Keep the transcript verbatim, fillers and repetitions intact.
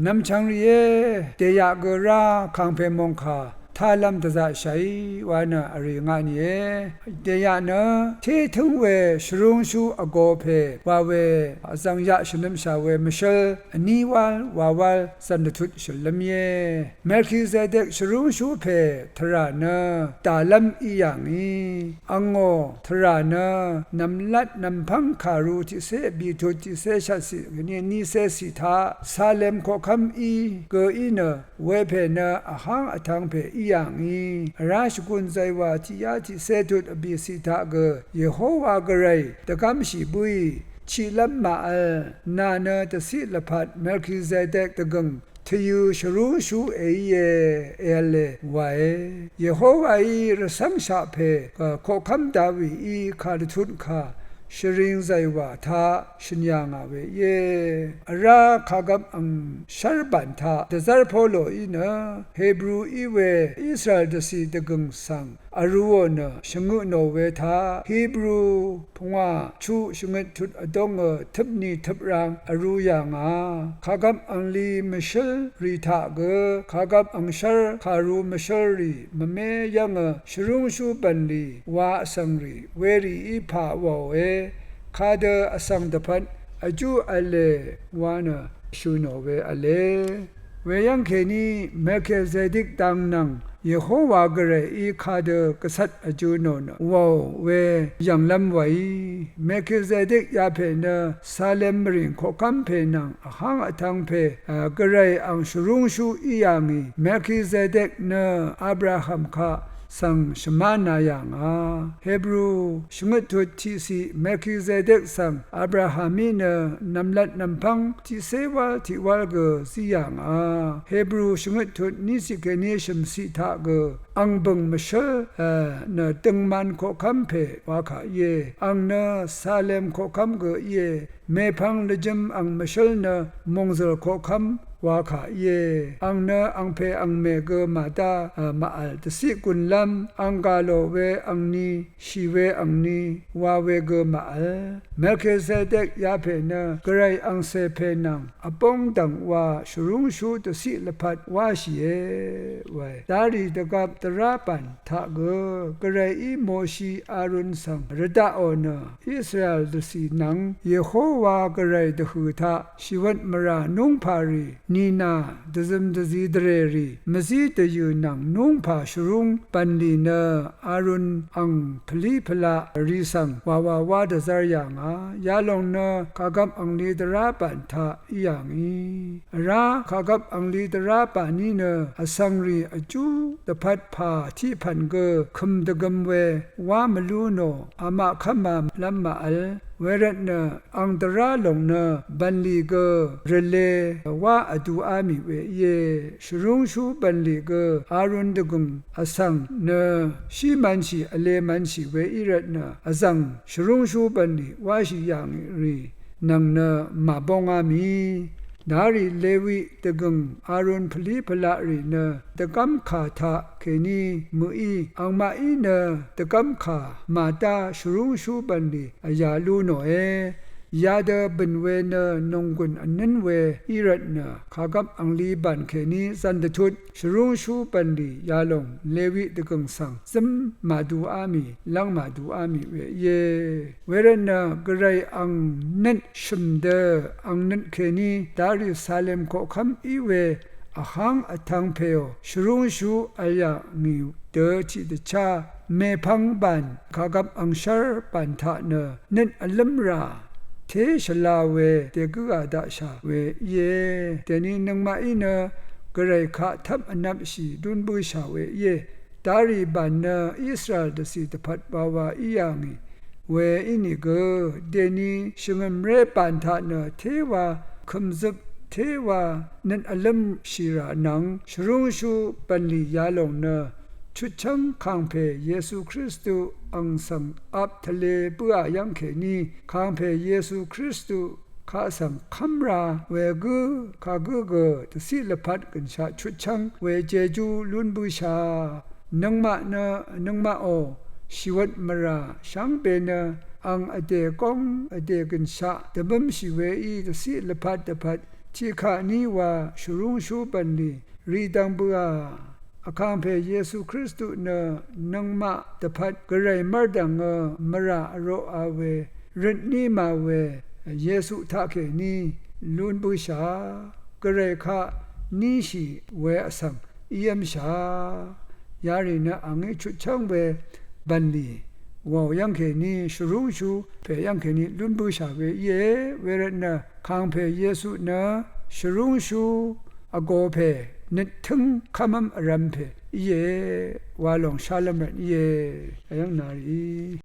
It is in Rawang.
Nv̀mchv̀ng rìé, dèyaq gø rá kàngpè mòngkà tálv́m dvzaqshàí wa nø vrì nga nìe. Dèyaq nø té tǿng we shvrúngshú vgo pè wa we vzv̀ng yaq shvnømshà we mvshǿl vní wál wa wál zv̀n dvtut shø̀llv́m íe. Melkizedek shvrúngshú pè tvrà nø dàlv́m í yà ngì. Angò tvrà nø nv̀mlat nv̀mpv́ng kàru tiqcé vbìtut tiqcé shvtciq kèní nícé ciq taq Salem koqkv́m í gø í nø wepè nø vháng vtv̄ng pè í yà ngì. Vrá shvgùn zaywà tiqyá tiqcé tut vbìciq taq gø Yehowa Gvray dvgv́mshì bǿì, chiqlv́m màvl, nà nø dvciq lvpat Melkizedek dvgø̀ng tvyø̄ shvrúngshú èíe, èv̄le wae. Yehowaí rvcv́ngshaq pè koqkv́m Dawií kàdvtut kà shvring zaywà taq shø̀n yà ngà we íe. Vrá kàgvp angshv́r bàn taq dvzv́r Poloí nø Hebru í we Israel dvcì dvgø̀ng svng vrūò nø shvngøtnò we taq Hebru pungwà chuq shvngøt tut vdóngø tøpni tøprang vrū yà ngà. Kàgvp angli mvshǿl rì taq gø kàgvp angshv́r kàru mvshǿl rì mvmé yv́ngø shvrúngshú bv̀nlì wa vsvng rì werìí pà wàòe. Kadø vsvng dvpvt vjú v̄le wa nø shø̀nò we v̄le. Weyv́ng kèní Melkizedek dang nvng Yehowa Gvrayí kadø gvcvt vjø̄ nò nø wàò we yv̀nglv́m wàí. Melkizedek yapè nø Salem mvrìng koqkv́m pè nvng vháng vtv̄ng pè, a, Gvray ang shvrúngshú í yà ngì. Melkizedek nø Abraham kaq svng shvmán a yà ngà. Hebru shvngøt tut tiqciq Melkizedek svng Abrahamí nø nv̀mlat nv̀mpv́ng tiqcé wál tiq wál gø zí yà ngà. Hebru shvngøt tut níciq kèní shø̀mciq taq gø ang bø̀ng mvshǿl, e, nø døngman koqkv́m pè wakà íe. Ang nø Salem koqkv́m gø íe. Mèpvng lvjø̄m ang mvshǿl nø mòngzø̀l koqkv́m wakà íe. Ang nø angpè angmè gø màdá, a, màvl dvciq gùnlv́m ang gà lò we angni, shì we angni, wa we gø màvl. Melkizedek yapè nø Gvray angcè pè nvng vbóng dv̀ng wa shvrúngshú dvciq lvpat wáshìe wae. Darì dvgvp dvrá bàn taq gø Gvrayí Moshi Arun svng rvdaqò nø Israel dvcì nvng Yehowa Gvray dvhø̀ taq shìwvt mvrà núngpà rì nìnà dvzøm dvzi dvrè rì mvzí dvyø̀ nvng núngpà shvrúng bv̀nlì nø Arun ang pvlí pvlaq rì svng wàwàwá dvzv́r yà ngà. Yalòng nø kàgvp angli dvrá bàn taq í yà ngì. Vrá kàgvp angli dvrá bàní nø vsvng rì vjú dvpvt pà tiq pv̀n gø kø̀m dvgøm we wá mvlú nò amaq kv́mā lv́m màvl. Wervtnø ang dvrá lòng nø bv̀nlì gø rvlē wá vduá mì we íe. Shvrúngshú bv̀nlì gø Arun dvgø̀ng vsvng nø shí mv̄nshì vlē mv̄nshì we í rvtnø vzv̀ng shvrúngshú bv̀nlì wáshì yà ngì rì nvng nø màbóngá mì. Darì Lewi dvgø̀ng Arun pvlí pvlaq rì nø dvgv́mkà taq kèní mø̀í angmaqí nø dvgv́mkà màdá shvrúngshú bv̀nlì vyà lú nòe. Yadø bø̀n we nø nònggùn vnǿn we í rvtnø kàgvp angli bàn kèní zv̀n dvtut shvrúngshú bv̀nlì yalòng Lewi dvgø̀ng svng zǿm màduá mì, lv́ng màduá mì we íe. Wervtnø Gvray ang nøt shø̀m dø ang nøt kèní Darì Salem koqkv́m í we vháng vtv̄ng pèò shvrúngshú vl yà ngì dø tiqdvchá mèpvng bàn kàgvp angshv́r bàn taq nø nøt vlǿmrà té shvla we dègǿà daqshà we íe. Dèni nøngmaqí nø Gvray kaq tv́p vnvpshì lún bǿshà we íe. Darì bàn nø Israel dvcì dvpvt wawa í yà ngì we ínìgø dèni shvngø̀mré bàn taq nø téwa kø̀mzøp téwa nøt vlǿmshìrà nvng shvrúngshú bv̀nlì yalòng nø chutchv́ng kàngpè Yesu Kristu ang svng ap tvlē bǿà yv́ng kèní kàngpè Yesu Kristu kaq svng kv́mra we gǿ kagǿ gø dvciq lvpat gø̀nshaq chutchv́ng we jejú lún bǿshà. Nøngmaq nø, nøngmaqò, shìwvt mvrà shvngbe nø ang vdè góng vdè gø̀nshaq dvbǿmshì weí dvciq lvpat dvpvt tiqkaq ní wa shvrúngshú bv̀nlì ridvng bøà. Vkàngpè Yesu Kristu nø nøngmaq dvpvt gvray mv́rdv̀ngø mvrà vroqa we røtní mà we Yesu taqkèní lún bǿshà. Gvray kaq níshì we vsvng ív́mshà. Yarì nø àngí chutchv́ng we bv̀nlì wàò yv́ngkèní shvrúngshú pè yv́ngkèní lún bǿshà we íe. Wervtnø kàngpè Yesu nø shvrúngshú vgō pè nøttǿng kv́mv́m vrv̄m pè íe wa lòng shálv́m rvt íe. Vyv́ng nà rìí